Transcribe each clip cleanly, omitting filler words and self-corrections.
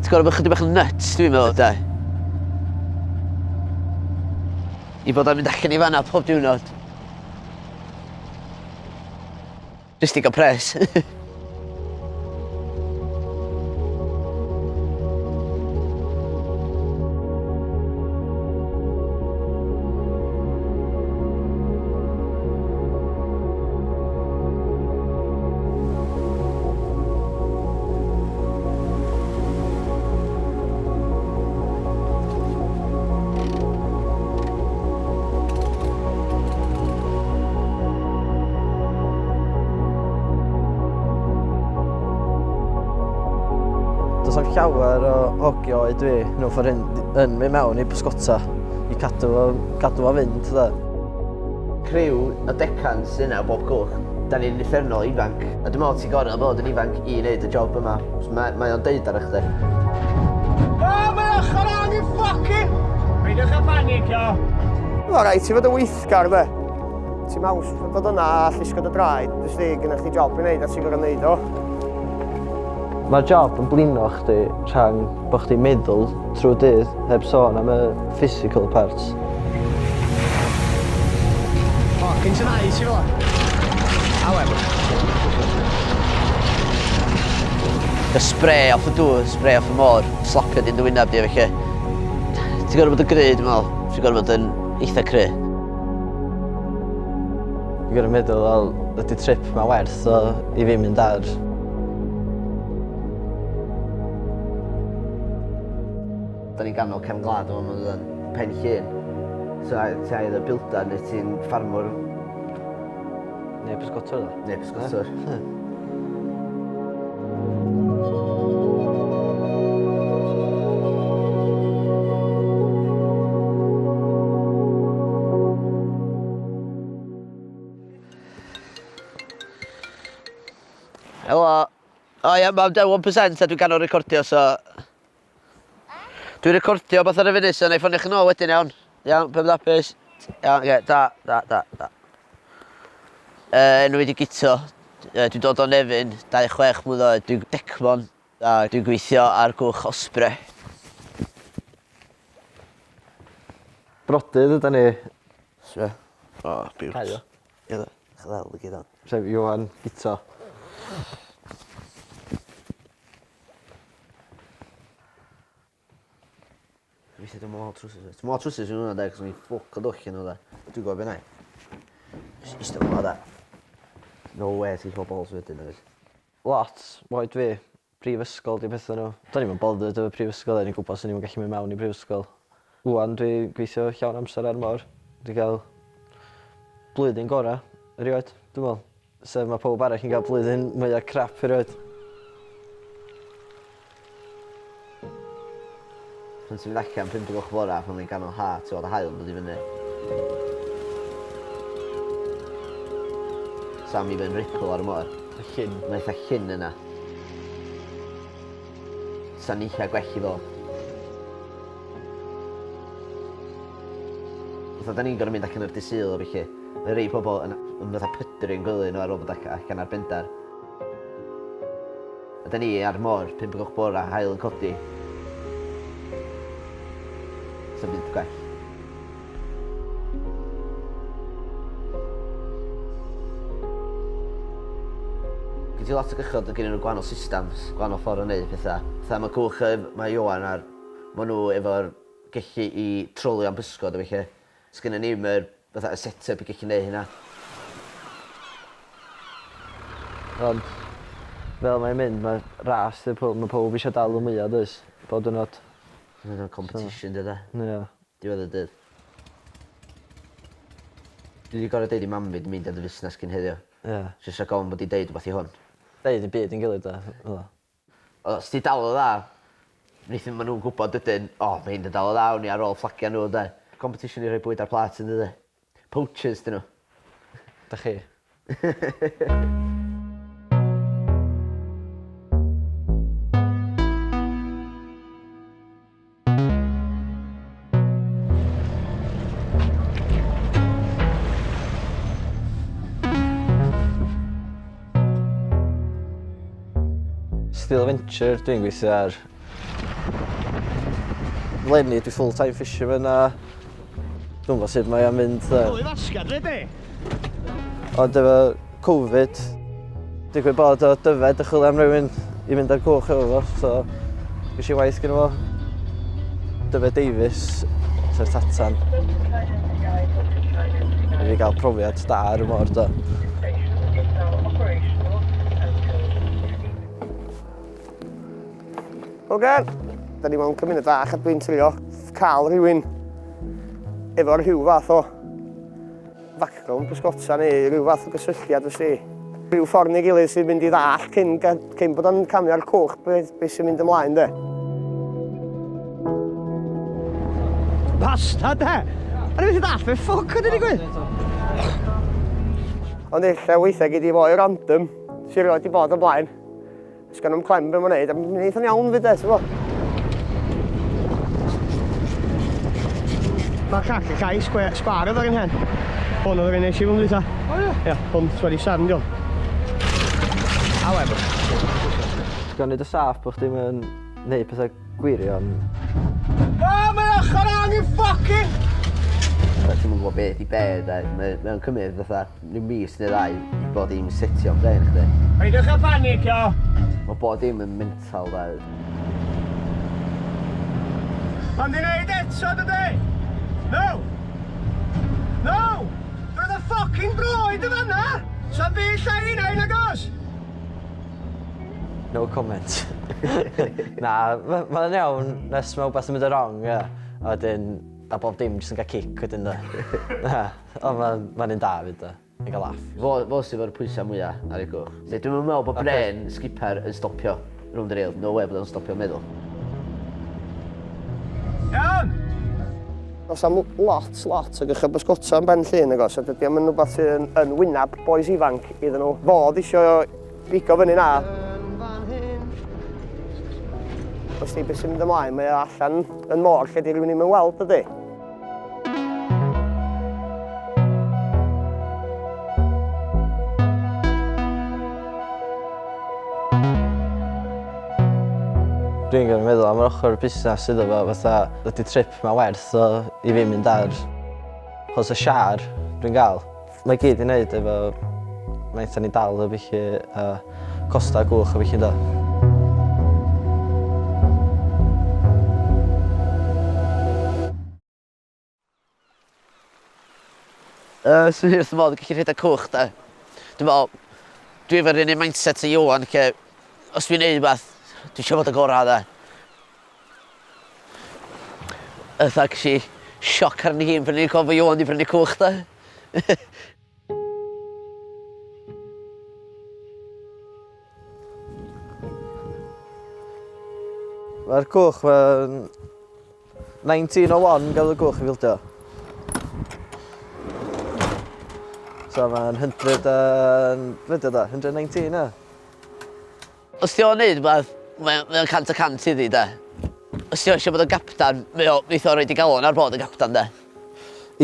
Ti'n gorfod bod chydig bach yn nuts dwi'n meddwl 'de? I bod o'n mynd allan i fan'na pob diwrnod. Jyst i ga'l pres. Does na'm llawer o hogia oed fi mewn ffordd hyn yn mynd mewn i pysgota i cadw fo cadw fo fynd de. Criw o decans sy 'na o bob cwch. 'Dan ni'n uffernol ifanc. A dwi me'wl ti gor'o' bod yn ifanc i neud y job yma. 'Chos mae mae o'n deud arach chdi. O mae ochor on you fucking! Peidiwch â panicio! Mae'n rhaid ti fod yn weithgar de. Ti'n haws dod yna a llusgo dy draed, jyst di, gyda chdi job i wneud a ti'n gorfod wneud o. Mae'r job yn blino chdi rhag bod chdi'n meddwl trwy'r dydd, heb sôn am y physical parts. Fucking tonight ti fel 'a. Awen. Y spray off y dŵr, spray off y môr, slapio di yn dy wyneb di a felly. Ti'n gorfod bod yn gry dwi'n meddwl. Ti'n gorfod bod yn eitha cry. Dwi'n gorfod meddwl wel ydy trip 'ma werth o i fi mynd ar. Da ni'n ganol cefn gwlad yma ma'n yn Pen Llŷn. So ai- ti either builder neu ti'n ffarmwr. Neu pysgotwr de. Neu pysgotwr. Helo. O ia, mae'n down 1% a dwi'n ganol recordio so... Dwi'n recordio beth ar y funud so na i ffonio chi nôl wedyn iawn. Iawn, pam hapus. Iawn, oce, ta, ta, ta, ta. Uh, enw i di Guto. Uh, dwi'n dod o Nefyn, 26 mlynedd oed. Dwi'n decmon a dwi'n gweithio ar gwch Osprey. Brodydd ydan ni. Sure. O, oh, biwt. Caio. Ie, chddel i gyd on. Sef Iwan Guto. Weithia dwi'm yn weld trowsus fi. Dwi'm yn weld trowsus fi hwnna 'de 'chos o'n i ffwc o dwll yn nhw 'de. Dwi'n gwbo be' 'nai. Jyst ista fel 'a 'de. No way ti'n gallu gweld balls fi wedyn nagoes? Lot, oed fi, prifysgol 'di petha nhw. Do'n i'm yn bothered efo prifysgol o'n i'n gwybod swn i'm yn gallu mynd mewn i brifysgol. Ŵan dwi gweithio llawn amser ar y môr. Dwi ga'l blwyddyn gora erioed dwi me'wl. Sef ma' powb arall yn ga'l blwyddyn mwya crap erioed. Pan ti'n mynd allan pump o'r gloch y bora pan mae'n ganol ha ti'n weld y haul yn dod i fyny. Sam even ripple ar y môr. Y llyn. Mae eitha llyn yna. Sa'n eitha gwell i fod. Fatha 'dan ni'n gor'o' mynd allan ar dy' Sul a ballu. Mae rei pobol yn yn fatha pydru yn gwely n'w ar ôl bod allan ar bendar. A 'dan ni ar môr pump o gloch bora haul yn codi. Sa'm byd gwell. Gen ti lot o gychod yn gennyn nhw gwahanol systems, gwahanol ffor o neud petha. Fatha ma' cwch yy ma' Ioan ar ma' nhw efo'r gellu i trolio am bysgod a felly. Sgennon ni'm yr fatha y set up i gellu neu' hynna. Ond fel mae'n mynd ma' ras 'di powb ma' powb isio dal y mwya does? Bob diwrnod. Ma' wnna'n competition dyw e? Ie. Diwedd y dydd. Dwi 'di gor'o' deud i mam fi dwi meindio dy fusnes cyn heddiw. Ie. Jyst rhag ofn bod 'i deud wbath i hwn. Deud 'im byd i'n gilydd 'de fel 'a. Os ti dal o dda, neith ma' nw'n gwbod wedyn, o ma' hyn 'di dal o dda, awn ni ar ôl fflagia n'w ynde? Competition i roi bwyd ar plât yndydi? Poachers 'dyn n'w. Dach chi? Steel Venture dwi'n gweithio ar. Leni dwi full time fisherman a dwi'm gwybod sut mae o'n mynd. Dwy fasgad fyd e? Ond efo Covid, digwydd bod o Dyfed yn chwilio am rywun i fynd ar cwch efo fo, so ges i waith gyda fo. Dyfed Davies, sef Tatan. I fi gael profiad da ar y môr, do. Oce, da ni mewn cymuned fach a dwi'n trio cael rhywun efo rhyw fath o background pysgota neu rhyw fath o gysylltiad wrth i. Rhyw ffordd neu gilydd sy'n mynd i ddall cyn, cyn bod o'n camu ar cwch beth, beth sy'n mynd ymlaen de. Bastard de! O'n i'n methu dall be ffwc oedd wedi digwydd? Ond ella weithiau gei di foi random sy'n rioed di bod o blaen. Sgan nhw'm clem be mae'n neud, a mae'n eitha'n iawn fyd e, ti'n bo? Mae'r llall yn llai sgwar oedd ar un hen. Hwn oedd yr un nes i flwyddyn dwytha. O ie? Ie, hwn 27 diolch. However. Ti'n gwneud y saff bod chdi'n mynd neud pethau gwirion. O, mae ochr angen ffocin! Ti'm yn gwybod beth i be, de. Mae o'n cymryd fatha rhyw mis neu ddau i bod dim setio brain chdi. Peidiwch â panicio! Mae bod dim yn mental, de. Ond i wneud eto, dydy? No! No! Roedd y ffocin droed yn fanna! Sa'n byd llai i nag oes? No comment. Na, mae'n ma iawn nes mae wbeth yn mynd yn wrong, ie. A wedyn, a bob dim jyst yn cael cic wedyn, da. Na, ond mae'n ma un da fyd, da. Yn cael laff. Fo, fo sydd efo'r pwysau mwyaf ar ei gwch. Dwi'm yn meddwl bod brain skipper yn stopio rownd y rail. No way bod o'n stopio meddwl. Iawn! Does am lot, lot o gychod bysgota yn Ben Llŷn nag oes, a dydy o'm yn rhywbeth sydd yn, yn wyneb bois ifanc iddyn nhw fod isio bigo fyny na. Os di beth sy'n mynd ymlaen, mae o allan yn môr lle di rhywun ddim yn weld, dydy. Dwi'n gorfod meddwl am yr ochr busnes iddo fo, fatha, ydy trip ma werth o i fi mynd ar, chos y siar dwi'n gael. Mae gyd i wneud efo faint da ni'n dal a felly, a costau gwch a felly do. Yy, swn i wrth fy modd yn gallu rhedeg cwch 'de. Dwi me'wl dwi efo'r un un mindset â Ioan lle os dwi'n neud wbath dwi isio fod y gora' 'de. Fatha ges i sioc arni hi yn prynu cofio Ioan 'di prynu cwch 'de. Mae'r cwch ma'n 1901 gafodd y gwch i fildio. So mae'n 100 and... Be 'di o da? 119 ia? Os 'di o'n neud wbath mae o mae o'n 100% iddi 'de. Os 'di o isio bod yn gapdan mae o neith o roid 'i galon ar bod yn gapdan 'de.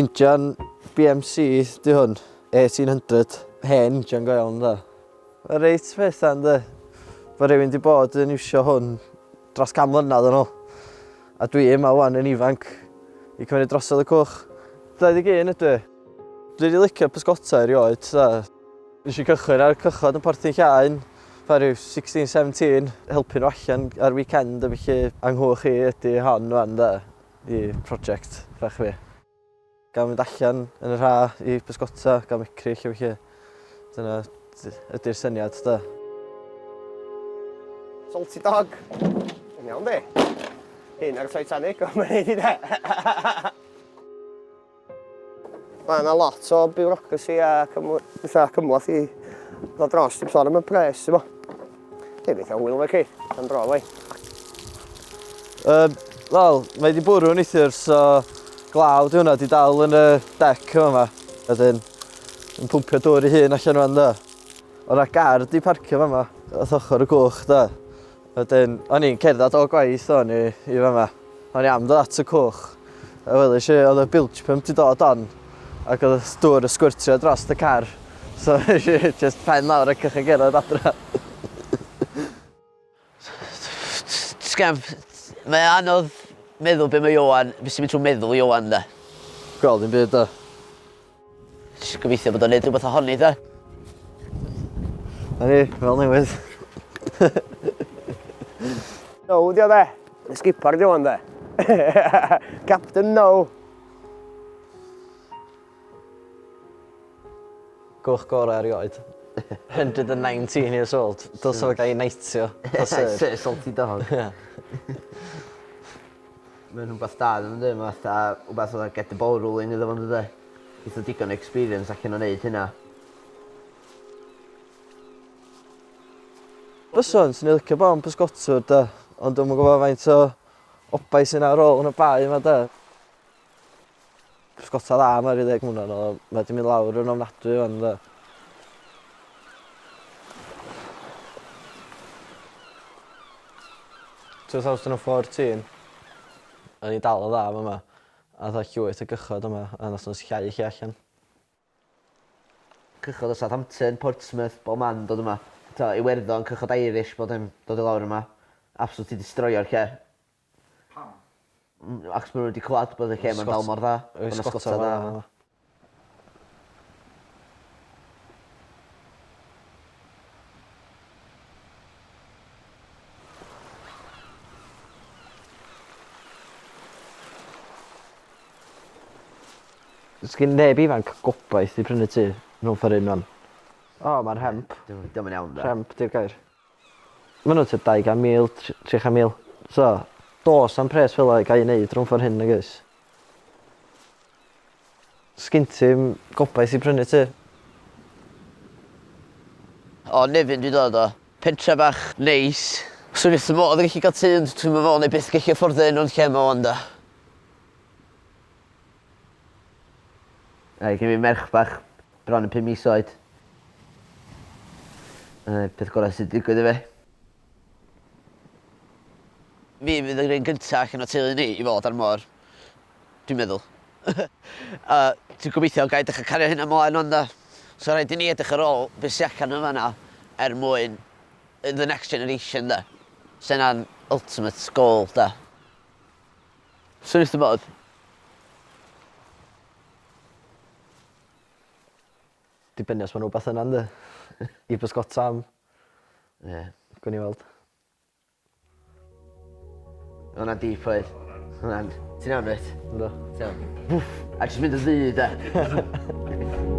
Injan BMC 'di hwn, 1800. Hen injan go iawn 'de. Mae'n reit peth da yndi? Mae rhywun 'di bod yn iwsio hwn dros can mlynedd yn ôl. A dwi yma wan yn ifanc i cymryd drosodd y cwch. 21 ydw i. Dwi wedi licio pysgota erioed. Da. Nes i cychwyn ar cychod yn Porth Llaen, fa rhyw 16, 17, helpu nhw allan ar weekend a felly anghwch i ydy hon wan da, i prosiect fach fi. Gael mynd allan yn yr ha i bysgota, gael mecryll a felly. Dyna ydy'r syniad da. Salty dog. Yn iawn di. Hyn ar y Titanic, ond mae'n neud i de. Mae yna lot o bureaucracy a fatha cymhleth i ddod dros, dim sôn am y pres, ti'n bo. Dim eitha hwyl fe ci, am dro fwy. Wel, mae wedi bwrw neithiwr, so glaw di hwnna, di dal yn y dec yma yma. Wedyn, yn pwmpio dŵr i hun allan fan da. O'na gar di parcio fama, wrth ochr y gwch da. Wedyn, o'n i'n cerdded o gwaith o'n i i fama. O'n i am dod at y cwch. A welis i, oedd y bilge pump di dod on, ac oedd y dŵr yn sgwrtio dros y car. So, nes i just pen lawr a cychwyn gerdded adra. Sgem, mae anodd Meddwl be mae Ioan, be sy'n mynd trwy meddwl Ioan de. Gweld dim byd de. Jyst gobeithio bod o'n neud rhywbeth ohoni de. Na ni, fel newydd. No, di o de. Sgipar di o'n de. Captain No. Gwch gorau erioed. 119 years old. Dylse fo gael ei knightio. Fel Sir. Sir Salty Dog. Ie. Mae'n rhywbeth da iddyn nhw yndi? Mae fatha wbath fatha get the ball rolling iddo fo yndydi? Geith o digon o experience allan o neud hynna. Byswn, swn i'n licio bod yn pysgotwr de, ond dwi'm yn gwybod faint o obaith sy'n ar ôl yn y bae yma de. Pysgota dda yma rhyw ddeg mlynedd yn ôl, mae wedi mynd lawr yn ofnadwy wan de. 2014, o'n i dal yn dda yma, a dda llwyth o gychod yma, a nath nhw'n llau lle allan. Cychod o Southampton, Portsmouth, bob man dod yma. T'o' Iwerddon, cychod Irish, bob dim dod i lawr yma. Absolutely destroio'r lle. Pam? Achos ma' n'w wedi clywad bod y lle 'ma'n dal mor dda. Bo' 'na sgota dda. Sgin neb ifanc gobaith i prynu tŷ mewn ffor un wan. O ma'n rhemp. Dio'm yn iawn 'de. Rhemp 'di'r gair. Ma' nhw tua 200,000, 300,000. So, do's na'm pres fela i gael ei neud rhwng ffordd hyn nagoes? Sgin ti'm gobaith i prynu tŷ. O Nefyn dwi dod o. Pentre bach neis. Swn i wrth fy modd yn gallu cael tŷ ond dwi'm yn meddwl neu byth gallu afforddio un o'n lle 'ma ŵan 'de. Aye, gen fi merch bach bron yn pum mis oed. Y peth gorau sydd 'di digwydd i fi. Fi fydd yr un gynta allan o teulu ni i fod ar môr. Dwi'n meddwl. A dwi'n gobeithio gai dechrau cario hynna mlaen wan 'de. So rhaid i ni edrych ar ôl be sy allan yn fanna er mwyn the next generation 'de. So hynna'n ultimate goal 'de. Swn i wrth fy modd. Dibynnu os ma' 'na wbath yna yndi? I bysgota am. Ie. Gwn i weld. O' wnna'n deep oedd? Hwnna'n... Ti'n iawn wyt? Yndw. Ti'n iawn? Wff! A jyst mynd yn ddu de.